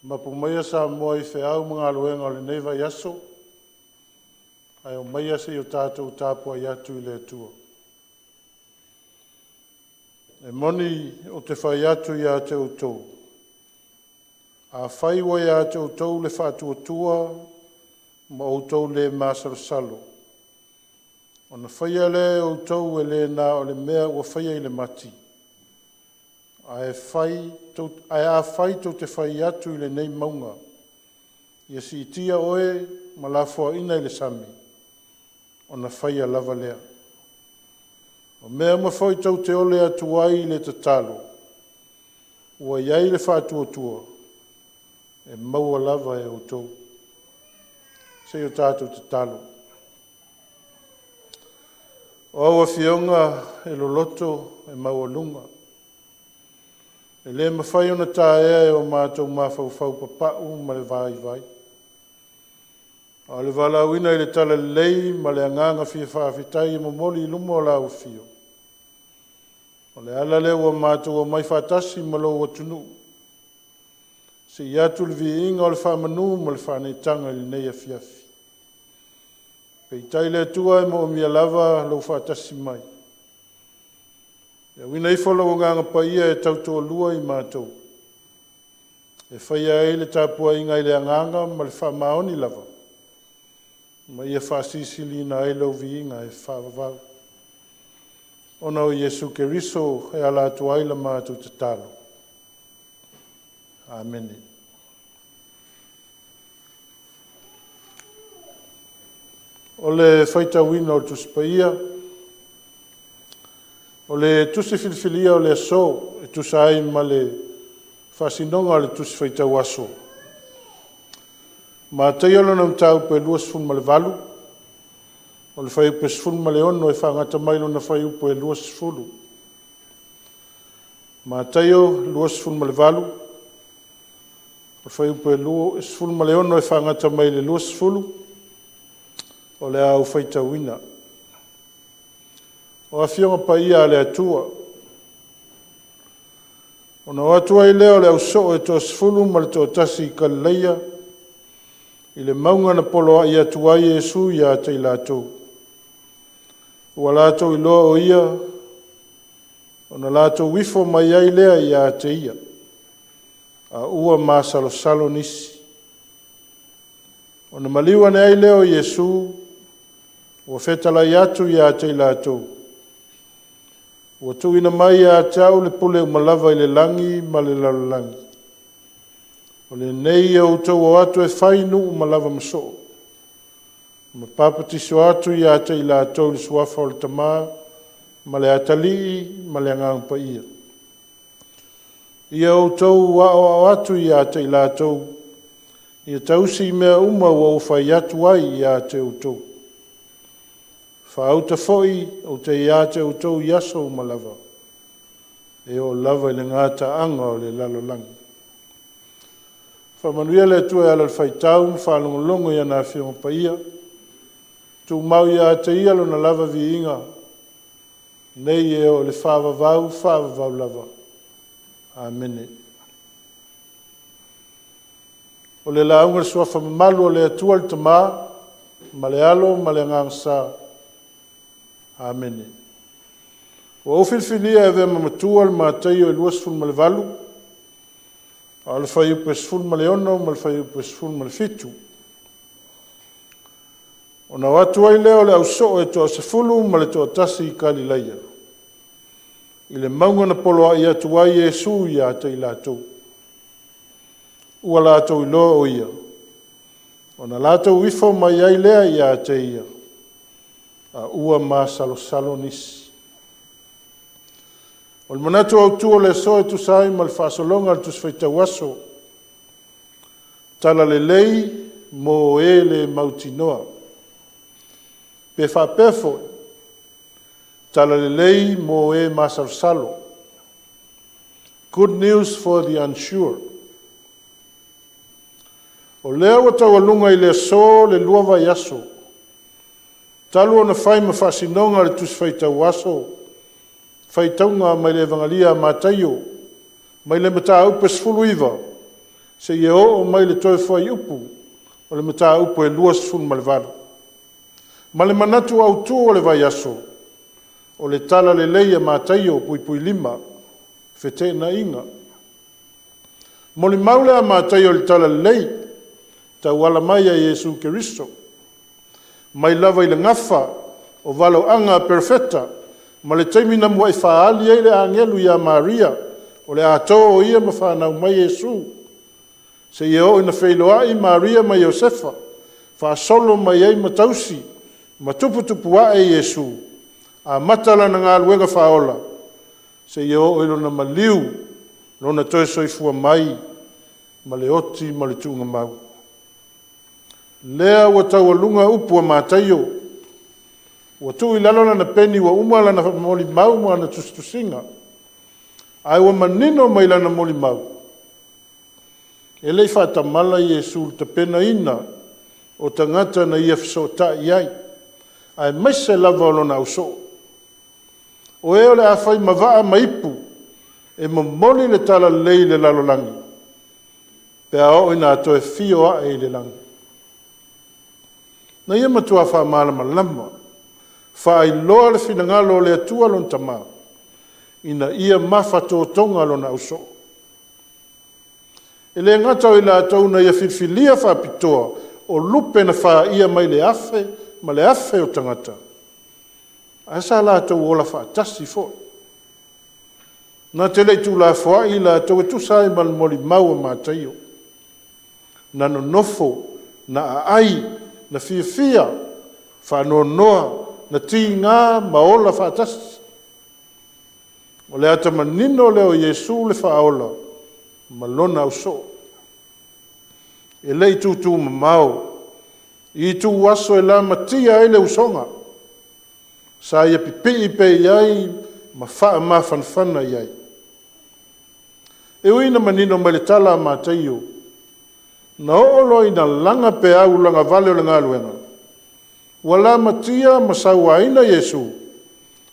Mapu maia Samoa i feau ma galuega o lenei vaiaso, ae omaia se i o tatou tapuai atu i le Atua. E moni ou te fai atu ia te outou, afai ua ia te outou le faatuatua ma outou le masalosalo, ona faia lea e outou e le na o le mea ua faia i le mati, ae afai tou te fai atu i lenei mauga, ‘Ia siitia oe ma lafoaina i le sami,’ ona faia lava lea. O mea uma foi tou te ole atu ai i le tatalo, ua i ai le faatuatua, e maua lava e outou. Se i o tatou tatalo. O au Afioga e loloto e maualuga, e le mafai ona taea e o matou mafaufau papa'u ma le vaivai. A o le valaauina i le talalelei ma le agaga fia faafetai e momoli i luma o lau Afio. O le ala lea ua matou omai faatasi ma lou atunuu, sii atu le viiga o le faamanu ma le faaneetaga i lenei afiafi. Peitai le Atua, e moomia lava lou faatasi mai. Ia auina ifo lou Agaga Paia e tautoalua i matou e faia ai le tapuaiga i le agaga ma le faamaoni lava, ma ia faasilisiliina ai lau viiga e faavavau. Ona o Iesu Keriso e ala atu ai la matou tatalo. Amene. O le faitauina o le Tusi Paia, o le Tusi Filifilia o le aso e tusa ai ma le faasinoga o le Tusi Faitau Aso, Mataio lona mataupu e 28, o le fuaiupu e 16 e faagata mai i lona fuaiupu e 20. Mataio 28, o le fuaiupu e 16 e faagata mai i le 20, o le a ou faitauina. O Afioga Paia a le Atua, ona o atu ai lea o le ausoo e toasefulu ma le toatasi i Kalileia i le mauga na poloai atu ai Iesu ia te i latou. Ua latou iloa o Ia, ona latou ifo mai ai lea ia te Ia, a ua masalosalo nisi. Ona maliu ane ai lea o Iesu, ua fetalai atu ia te i latou, ua tuuina mai ia te au le pule uma lava i le lagi ma le lalolagi. O lenei ia outou o atu e fai nuu uma lava ma soo, ma papatiso atu ia te i latou i le suafa o le Tama ma le Atalii ma le Agaga Paia. Ia outou aoao atu ia te i latou, ia tausi i mea uma ua ou fai atu ai ia te outou. Faauta foi ou te ia te outou i aso uma lava, e oo lava i le gataaga o le lalolagi. Faamanuia le Atua e ala i le faitau ma faalogologo i ana Afioga Paia. Tumau ia te Ia Lona lava viiga, nei e oo i le faavavau, faavavau lava. Amene. O le lauga i le suafa mamalu o le Atua le Tama ma le Alo ma le Agaga Sa. Amene. Ua ou filifilia e avea ma matua le Mataio e 28, a o le fuaiupu e 16 ma le fuaiupu e 17. Ona o atu ai lea o le ausoo e toasefulu ma le toatasi i Kalileia, i le mauga na poloai atu ai Iesu ia te i latou. Ua latou iloa o Ia, ona latou ifo mai ai lea ia te Ia, a ua masalosalo nisi. O le manatu autu o le aso e tusa ai ma le faasologa o le Tusi Faitau Aso, Talalelei mo e le mautinoa. Pe faapea foi, Talalelei mo e masalosalo. Good news for the unsure. O lea ua taualuga i le aso le 2 vaiaso talu ona fai ma faasinoga le Tusi Faitau Aso, faitauga mai le Evagalia a Mataio, mai le mataupu e 19 seia oo mai le toe fuaiupu o le mataupu e 28. Ma le manatu autu o le vaiaso, o le Talalelei a Mataio 5, feteenaiga. Molimau le a Mataio i le Talalelei, tauala mai ia Iesu Keriso, mai lava i le gafa o valaauga a Perofeta ma le taimi na muai faaali ai le agelu ia Maria o le a to ia ma fanau mai Iesu, seia oo ina feiloai Maria ma Iosefa, faasolo mai ai ma tausi ma tuputupu ae Iesu, amata lana galuega faaola seia oo i lona maliu, lona toe soifua mai ma le oti ma le tuugamau. Lea ua taualuga upu a Mataio, ua tuu i lalo lana peni ua uma lana molimau ma ana tusitusiga, ae ua manino mai lana molimau, e le i faatamala Iesu i le tapenaina o tagata na ia fesootai i ai, aemaise lava o lona ausoo. O e o le a fai ma vaa ma ipu e momoli le talalelei i le lalolagi pe a oo ina toe afio ae i le lagi. Na ia matua faamalamalama, faailoa le finagalo o le Atua lona Tama ina ia mafatotoga lona ausoo. E le gata o i latou na ia filifilia faapitoa, o lupe na faia mai le afe ma le afe o tagata, ae sa latou ola faatasi foi. Na te le i tuulafoai i latou e tusa ai ma le molimau a Mataio. Na nonofo, na aai, na fiafia, faanoanoa, na tiga ma ola faatasi. O le ata manino lea o Iesu le Faaola ma lona ausoo. E le i tutumamao i ituaso e lamatia ai le usoga, sa ia pipii pea i ai ma faamafanafana i ai. E ui ina manino mai le tala a Mataio, na oo loa ina laga peau lagavale o le galuega, ua lamatia ma sauaina Iesu,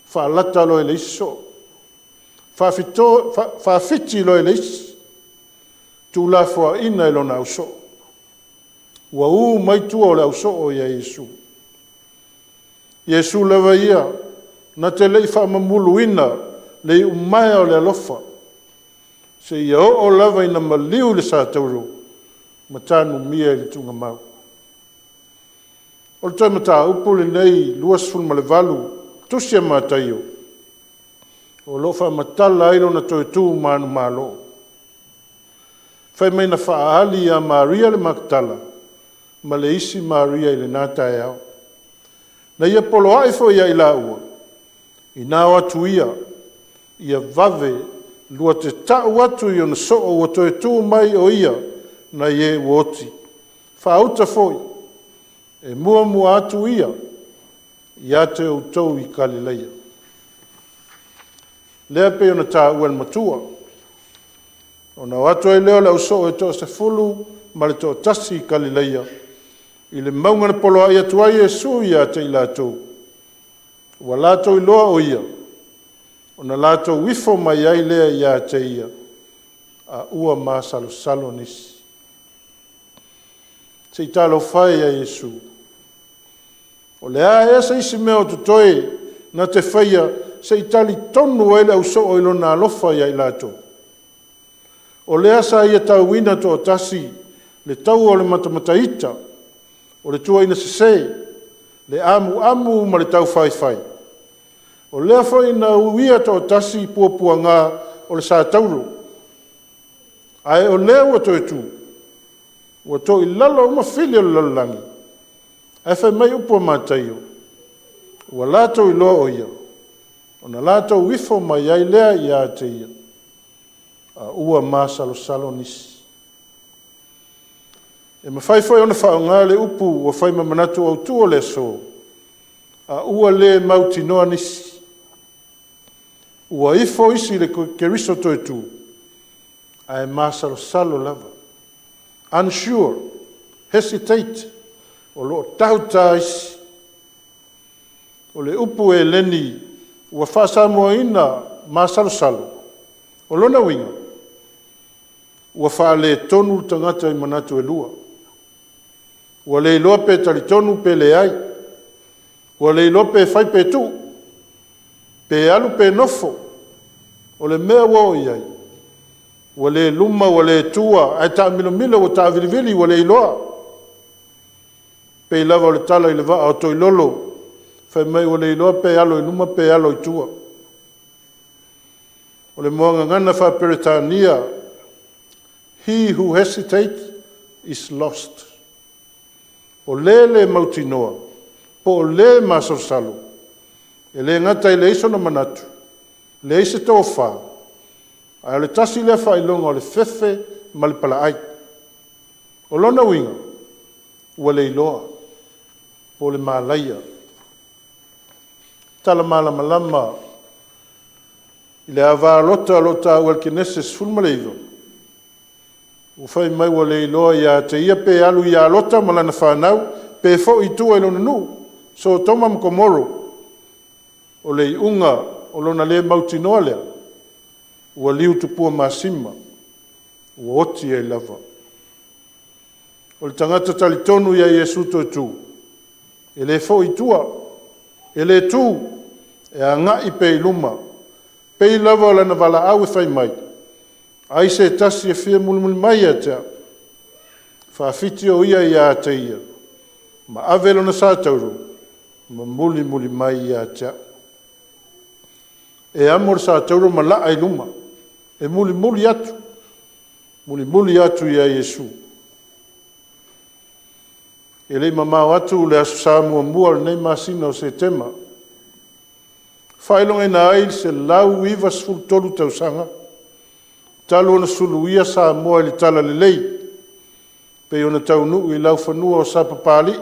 faalata loa e le isi soo, faafiti loa e le isi, tuulafoaina e lona ausoo. Ua u mai tua o le ausoo ia Iesu. Iesu lava ia na te le i faamamuluina le iumaea o le alofa, seia oo lava ina maliu i le satauro ma tanumia i le tuugamau. O le toe mataupu lenei 28 tusi a Mataio o lo o faamatala ai lona toe tu manumalo. Fai mai na faaali ia Maria le Makatala ma le isi Maria i lena taeao. Na ia poloai foi ia i laua, ina o atu ia, ia vave lua te tau atu i ona soo ua toe tu mai o ia nai e ua oti. Faauta foi, e muamua atu ia ia te outou i Kalileia. Lea pei ona taua e le matua, ona o atu ai lea o le ausoo e toasefulu ma le toatasi i Kalileia i le mauga na poloai atu ai Iesu ia te i latou. Ua latou iloa o ia, ona latou ifo mai ai lea ia te ia, a ua masalosalo nisi. Se i talofa e ia Iesu, o le a ea se isi mea o totoe na te faia se i talitonu ai le ausoo i lona alofa ia i latou? O lea sa ia tauina toatasi le taua o le matamata ita, o le tuuaiga sese, le amuamu ma le taufaifai. O lea foi na uia toatasi puapuaga o le satauro, ae o lea ua toe tu, ua toilalo uma fili o le lalolagi. Ae fai mai upu a Mataio, ua latou iloa o ia, ona latou ifo mai ai lea ia te ia, a ua masalosalo nisi. E mafai foi ona faaaoga le upu ua fai ma manatu autu o le aso, a ua le mautinoa nisi. Ua ifo isi i le Keriso toe tu, ae masalosalo lava. Unsure, hesitate, o lo o tauta isi. O le upu Eleni ua faasamoaina masalosalo, o lona uiga, Ua faaletonu le tagata i manatu e lua. Ua le iloa pe talitonu pe leai. Ua le iloa pe fai pe tuu, pe alu pe nofo. O le mea ua oo i ai, ua le luma ua le tua, ae taamilomilo ua taavilivili ua le iloa. Pei lava o le tala i le vaa o Toilolo fai mai ua le iloa pe alo i luma pe alo i tua. O le muagagana faa-Peretania, "He who hesitate is lost." O le le mautinoa po o le masalosalo, e le gata e leai sona manatu, leai se tofa, ae o le tasi lea faailoga o le fefe ma le palaai. O lona uiga, ua le iloa po o le malaia. Tala malamalama i le ava o Lota o lo o taua i le Kenese 19, ua fai mai ua le iloa ia te ia pe alu ia Lota ma lana fanau pe foi i tua i lona nuu, Sotoma ma Komoro. O le iuga o lona le mautinoa lea, ua liu tupua masima, ua oti ai lava. O le tagata talitonu ia Iesu toetu, e le foi i tua, e le tu, e agai pea i luma. Pei lava o lana valaau e fai mai, ai se tasi e fia mulimuli mai ia te au, faafiti o ia ia te ia, ma ave lona sa tauro, ma mulimuli mai ia te au. E amo le sa tauro ma laa i luma, e mulimuli atu, mulimuli atu ia Iesu. E le i mamao atu le Aso Sa muamua o lenei masina o Setema, faailogaina ai le 193 tausaga talu ona suluia Samoa i le talalelei pei ona taunuu i laufanua o Sapapalii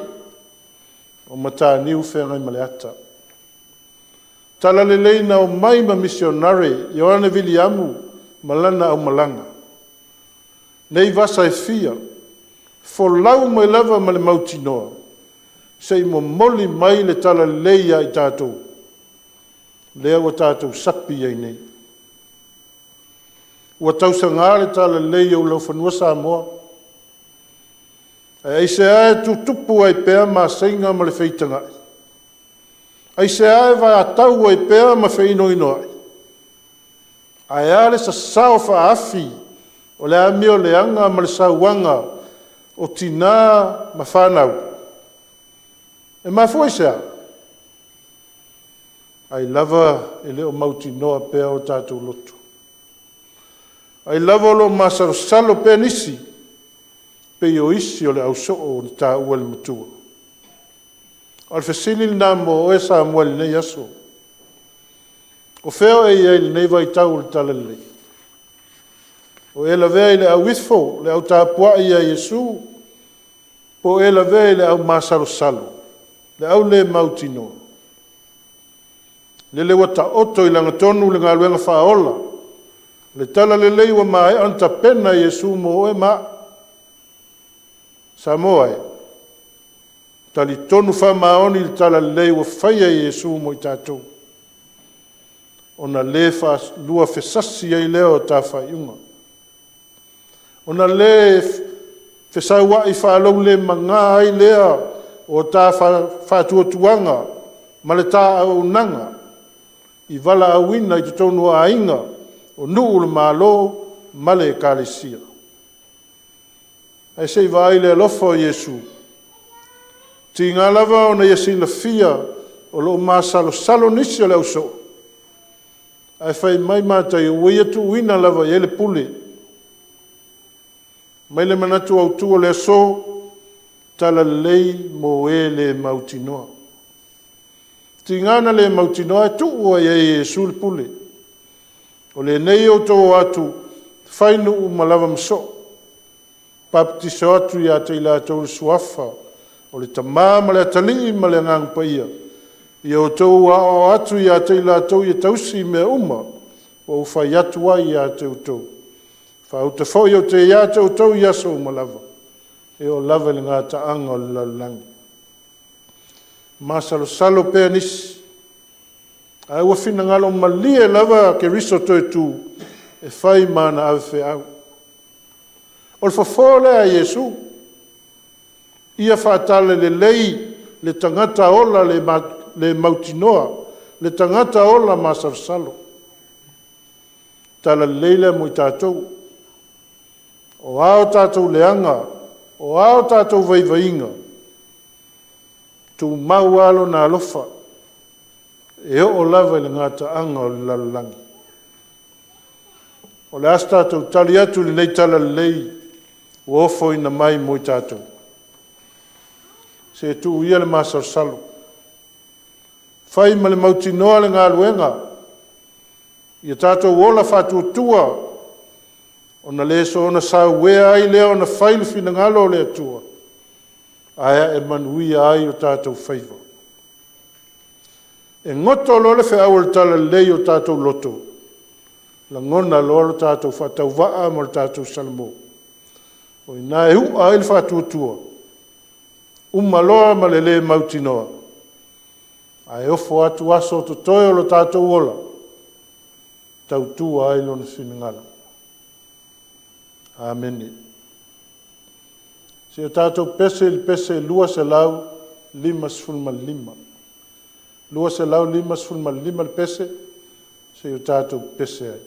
o Mataniu Feagaimaleata. Talalelei na omai ma misionare Ioane Viliamu ma lana aumalaga. Nei vasa e fia, folau mai lava ma le mautinoa se i momoli mai le talalelei ia i tatou, lea ua tatou sapi ai nei. Ua tausaga le talalelei i ou laufanua Samoa, ae aisea e tutupu ai pea maseiga ma le feitagai? Aisea e vatau ai pea ma feinoinoai? Ae a le sasao faaafi o le amioleaga ma le sauaga o tinā ma fanau? E mafua i se a? Ai lava e le o mautinoa pea o tatou loto. Ai lava o lo o masalosalo pea nisi, pei o isi o le ausoo na taua e le matua. O le fesili lena mo oe Samoa i lenei aso. O fea o e i ai i lenei vaitau o le talalelei? O e lavea i le au ifo, le au tapuai ia Iesu, po o e lavea i le au masalosalo, le au le mautinoa? Lele ua taoto i lagatonu le galuega faaola, le talalelei ua maea ona tapena e Iesu mo oe ma au. Samoa e, talitonu faamaoni i le talalelei ua faia e Iesu mo i tatou, ona le faaluafesasi ai lea o ta faaiuga, ona le fesauai faaloulemaga ai lea o ta faatuatuaga ma le ta auaunaga i valaauina i totonu o aiga, o nuu, o le Malo ma le Ekalesia. Ae se i vaai i le alofa o Iesu. Tiga lava ona ia silafia o lo o masalosalo nisi o le ausoo, ae fai mai Mataio, ua ia tuuina lava i ai le pule. Mai le manatu autu o le aso, talalelei mo e le mautinoa. Tiga na le mautinoa e tuu ai e Iesu le pule. O lenei outou o atu, fai nuu ma lava ma soo, bapetiso atu ia te i latou i le suafa o le Tama ma le Atalii ma le Agaga Paia, ia outou aoao atu ia te i latou ia tausi mea uma ua ou fai atu ai ia te outou. Faauta foi ou te ia te outou i aso uma lava, e oo lava i le gataaga o le lalolagi. Masalosalo pea nisi, ae ua finagalo malie lava Keriso toe tu e fai ma ana avefeau. O le fofo lea a Iesu, ia faatalalelei le tagata ola le mautinoa, le tagata ola masalosalo. Talalelei lea mo i tatou. O a o tatou leaga, o a o tatou vaivaiga, tumau lava Lona alofa e oo lava i le gataaga o le lalolagi. O le a se tatou tali atu i lenei talalelei ua ofoina mai mo i tatou? Se tuu ia le masalosalo, fai ma le mautinoa le galuega, ia tatou ola faatuatua ona le soona sauea ai lea ona fai le finagalo o le Atua ae ae manuia ai o tatou faiva. E goto loa le feau o le talalelei i o tatou loto, lagona loa lo tatou faatauvaa ma le tatou salamo. O i ina e u'a ai le faatuatua, uma loa ma le le mautinoa, ae ofo atu aso o totoe o lo tatou ola e tautua ai Lona finagalo. Amene. Se i o tatou pese i le pese 255. 255 le pese, se i o tatou pepese ai.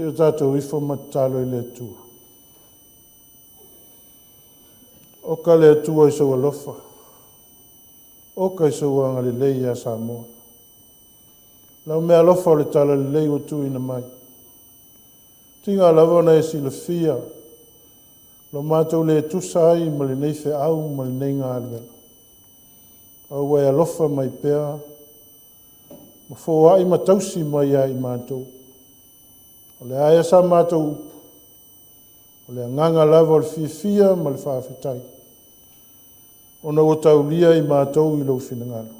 Se i o tatou ifo ma tatalo i le Atua. Oka le Atua i sou alofa, oka i sou agalelei ia Samoa. Lau meaalofa o le talalelei ua tuuina mai. Tiga lava ona e silafia lo matou le tusa ai ma lenei feau ma lenei galuega. A ua e alofa mai pea ma foai ma tausi mai ia i matou. O le a ea sa matou upu, o le agaga lava o le fiafia ma le faafetai, ona ua taulia i matou i lou finagalo.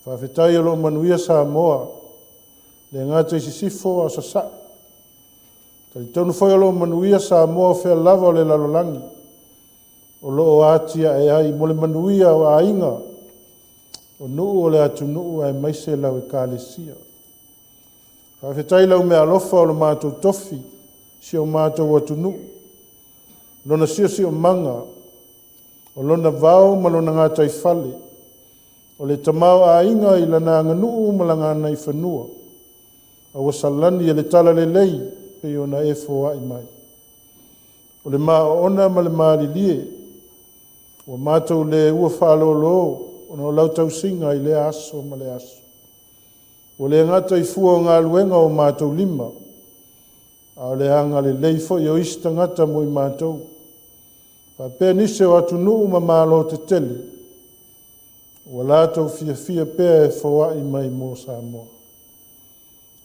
Faafetai o lo o manuia Samoa, le gata i sisifo a o sasae. Talitonu foi o lo o manuia Samoa o fea lava o le lalolagi o lo o atiae ai mo le manuia o aiga, o nuu o le atunuu aemaise lau Ekalesia. Faafetai i lau meaalofa o lo matou tofi, si o matou atunuu, lona siosiomaga, o lona vao ma lona gataifale, o le tamaoaiga i lana aganuu ma lana gagaifanua, a ua salani e le talalelei pei ona e foai mai. O le maoona ma le malilie, ua matou le ua faalolo ona o lau tausiga i lea aso ma lea aso. Ua le gata i fua o galuega o matou lima, a o le agalelei foi o isi tagata mo i matou, faapea nisi o atunuu ma malo tetele, ua latou fiafia pea e foai mai mo Samoa.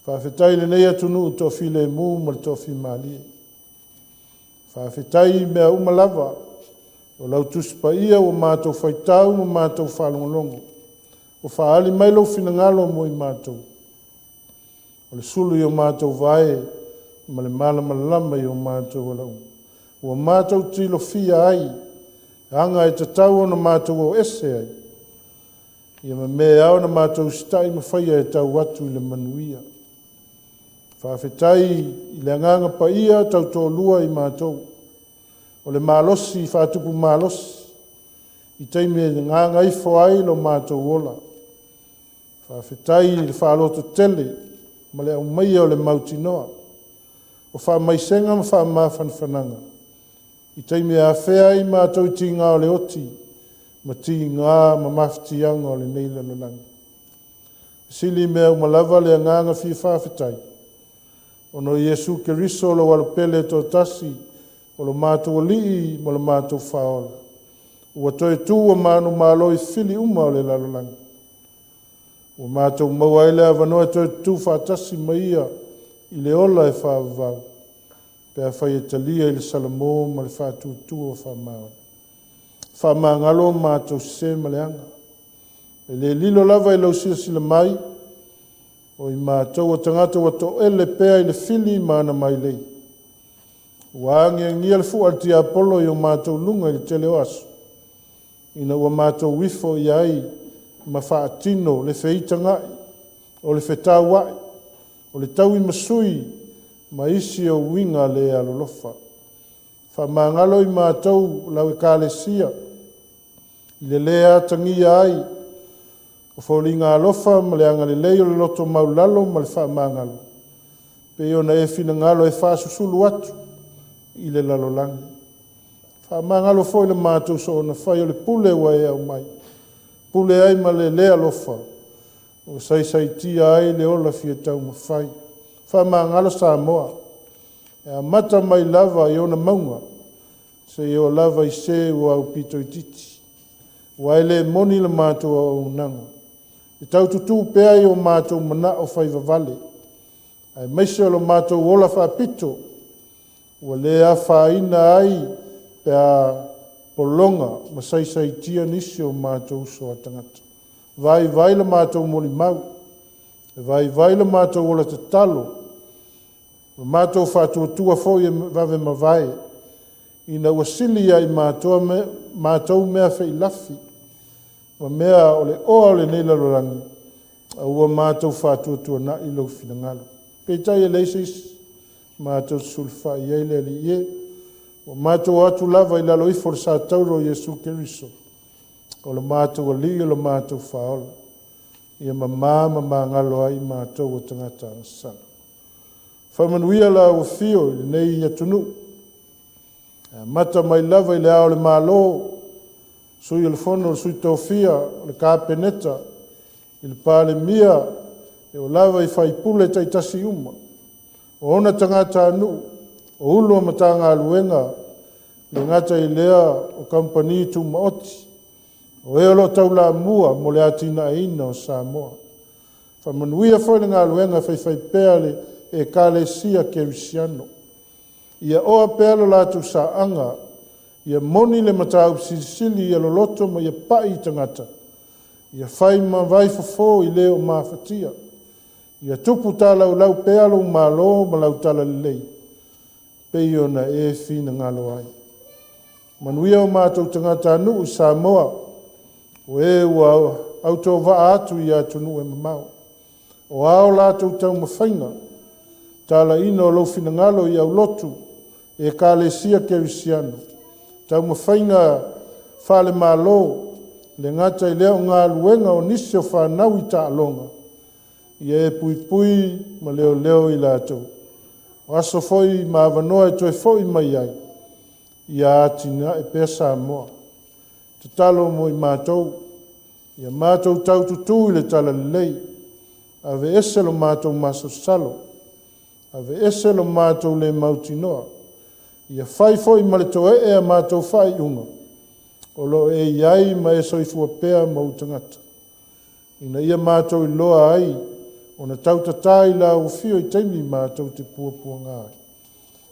Faafetai i lenei atunuu toafilemu ma le toafimalie. Faafetai i mea uma lava o lau Tusi Paia ua matou faitau ma matou faalogologo, ua faaali mai lou finagalo mo i matou, o le sulu i o matou vae ma le malamalama i o matou alaula. Ua matou tilofia ai aga e tatau ona matou o ese ai, ia ma mea e ao ona matou usitai ma faia e tau atu i le manuia. Faafetai i le Agaga Paia tautoalua i matou, o le malosi faatupu malosi i taimi e gagaifo ai lo matou ola. Faafetai i le faalototele ma le aumaia o le mautinoa o faamaisega ma faamafanafanaga i taimi e afea ai matou i tiga o le oti ma tiga ma mafatiaga o lenei lalolagi. Sili mea uma lava le agaga fia faafetai, ona o Iesu Keriso lou Alopele e toatasi, o lo matou Alii ma lo matou Faaola, ua toe tu ua manumalo i fili uma o le lalolagi. Ua matou maua ai le avanoa e toe tutu faatasi ma ia i le ola e faavavau, pe afai e talia i le salamo ma le faatuatua faamaoni. Faamagalo matou sese ma leaga. E le lilo lava i lau silasila mai, o i matou o tagata ua toele pea i le fili ma ana mailei. Ua agiagia le fua a le tiapolo i o matou luga i le tele o aso, ina ua matou ifo i ai ma faatino le feitagai, o le fetauai, o le tauimasui ma isi o uiga le alolofa. Faamagalo i matou lau Ekalesia i le le atagia ai o foliga alofa ma le agalelei o le loto maulalo ma le faamagalo, pei ona e finagalo e faasusulu atu i le lalolagi. Faamagalo foi le matou soona fai o le pule ua e aumai, pule ai ma le le alofa, ua saisaitia ai le ola fia taumafai. Faamagalo Samoa, e amata mai lava i ona mauga, seia oo lava i se ua aupito itiiti. Aua e le moni le matou auaunaga, e taututu pea i o matou manao faivavale, aemaise o lo matou ola faapito, ua le afaina ai pe a pologa ma saisaitia nisi o matou uso a tagata. Vaivai la matou molimau, e vaivai la matou ola tatalo, o matou faatuatua foi e vave mavae, ina ua sili ia i matou mea feilafi ma mea o le oa o lenei lalolagi, a ua matou faatuatuanai lou finagalo. Peitai e leai se isi matou te sulufai i ai le Alii e, ua matou o atu lava i lalo ifo o le satauro o Iesu Keriso, o le matou Alii o le matou Faaola, ia mamā ma magalo ai matou o tagata agasala. Faamanuia lau afio i lenei atunuu, e amata mai lava i le Ao o le Malo, Sui o le Fono a Sui Tofia, o le Kapeneta, i le Palemia, e oo lava i sui usufono taitasi uma, o ona tagatanuu, o Ofisa Sili o Matagaluega, e le gata i lea o Kamupani Tumaoti, o e o lo o taulamua mo le atinaeina o Samoa. Faamanuia foi le galuega faifaipea a le Ekalesia Kerisiano, ia oa pea lo latou saaga, ia moni le mataupu silisili, ia loloto ma ia pai i tagata, ia fai ma vaifofo i le o mafatia. Ia tupu talaulau pea lou malo ma lau talalelei, pei ona e finagalo ai. Manuia o matou tagatanuu i Samoa, o e ua autovaa atu i atunuu e mamao. O a latou taumafaiga, talaiina o lou finagalo i aulotu, Ekalesia Kerisiano, taumafaiga faale-Malo, e le gata i lea o galuega o nisi o fanau i taaloga, ia e puipui ma leoleo i latou. O aso foi ma avanoa e toe foi mai ai, ia atinae pea Samoa. Tatalo mo i matou, ia matou tau tutu i le talalelei, aveese lo matou masalosalo, aveese lo matou le mautinoa. Ia fai foi ma le toe'e a matou faaiuga, o lo o e i ai ma e soifua pea ma ou tagata, ina ia matou iloa ai ona tautatā i lau afio i taimi matou te puapuaga ai.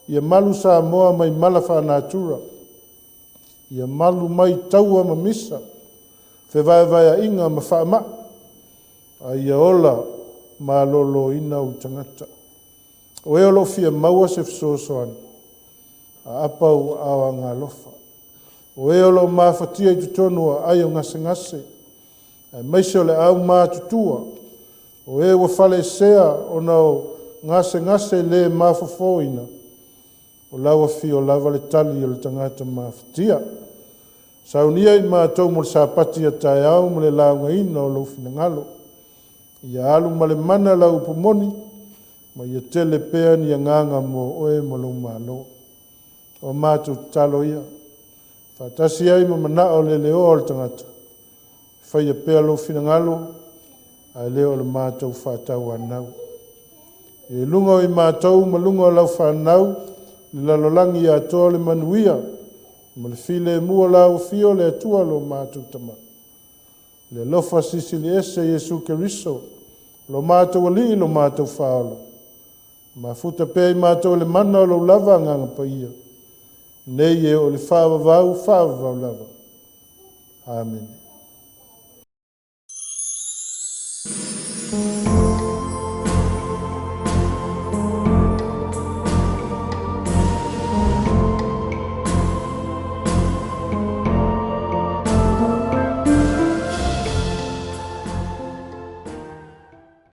Ia malu Samoa mai mala faa-natura, ia malu mai taua ma misa, fevaevaeaiga ma faamai, a ia ola maloloina ou tagata. O e o lo o fia maua se fesoasoani, aapa ou aao agaalofa. O e o lo o mafatia i totonu o aai o gasegase, aemaise o le aumatutua, o e ua faaleesea ona o gasegase le mafofoina, o lau afio lava le tali o le tagata mafatia. Saunia i matou mo le Sapati a taeao ma le laugaina o lou finagalo. Ia alu ma le mana lau upu moni, ma ia tele pea ni agaga mo oe ma lou malo. O matou tatalo ia, faatasi ai ma manao leleoa o le tagata, faia pea lou finagalo, ae le o le matou faatauanau. I luga o i matou ma luga o lau fanau, le lalolagi atoa le manuia ma le filemu o lau afio le Atua lo matou Tama. Le alofa silisili ese Iesu Keriso, lo matou Alii lo matou Faaola, mafuta pea i matou le mana o lou lava Agaga Paia, nei e oo i le faavavau, faavavau lava. Amene.